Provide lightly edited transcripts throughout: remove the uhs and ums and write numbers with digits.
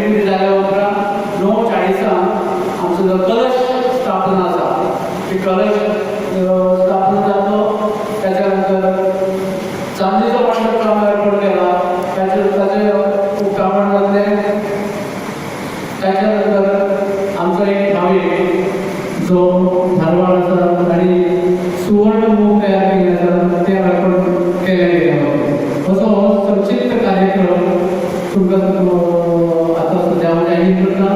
विधी जाल्या उपरांत 9:40 आमचो जो कलश स्थापना आसा ती कलश स्थापना जातलो. त्याच्या नंतर चांदीचो मंडप आमी अर्पण केला, ताचें उक्तावण जातलें. त्याच्या नंतर आमचो एक भावीक जो धारवाड आसा आनी सुवर्ण मूग तयार केल्ले आसा, ते अर्पण केले गेले. असो हो संक्षिप्त कार्यक्रम तुमकां आतां सद्या हांव जाहीर करता.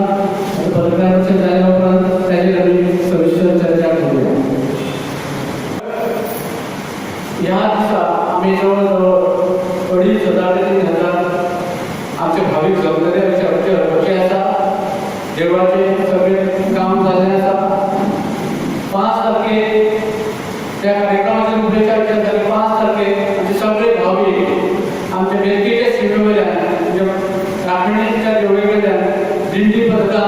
आतां पत्रकार परिशद जाल्या उपरांत ताजेर आमी सविस्तर चर्चा करूया. ह्या दिसा आमी जवळ जवळ 2500 ते 3000 आमचे भावीक जमलेले अशें आमचे अपेक्षा आसा. देवळाचें सगळें काम जाल्लें आसा. 5 तारखेक त्या कार्यक्रमाची रुपरेशा विचार जाल्यार 5 तारखेक आमचे सगळे भावीक आमच्या बेलकीच्या शिमे वयल्यान, म्हणजे राखणीच्या देवळे वयल्यान दिंडी पथकान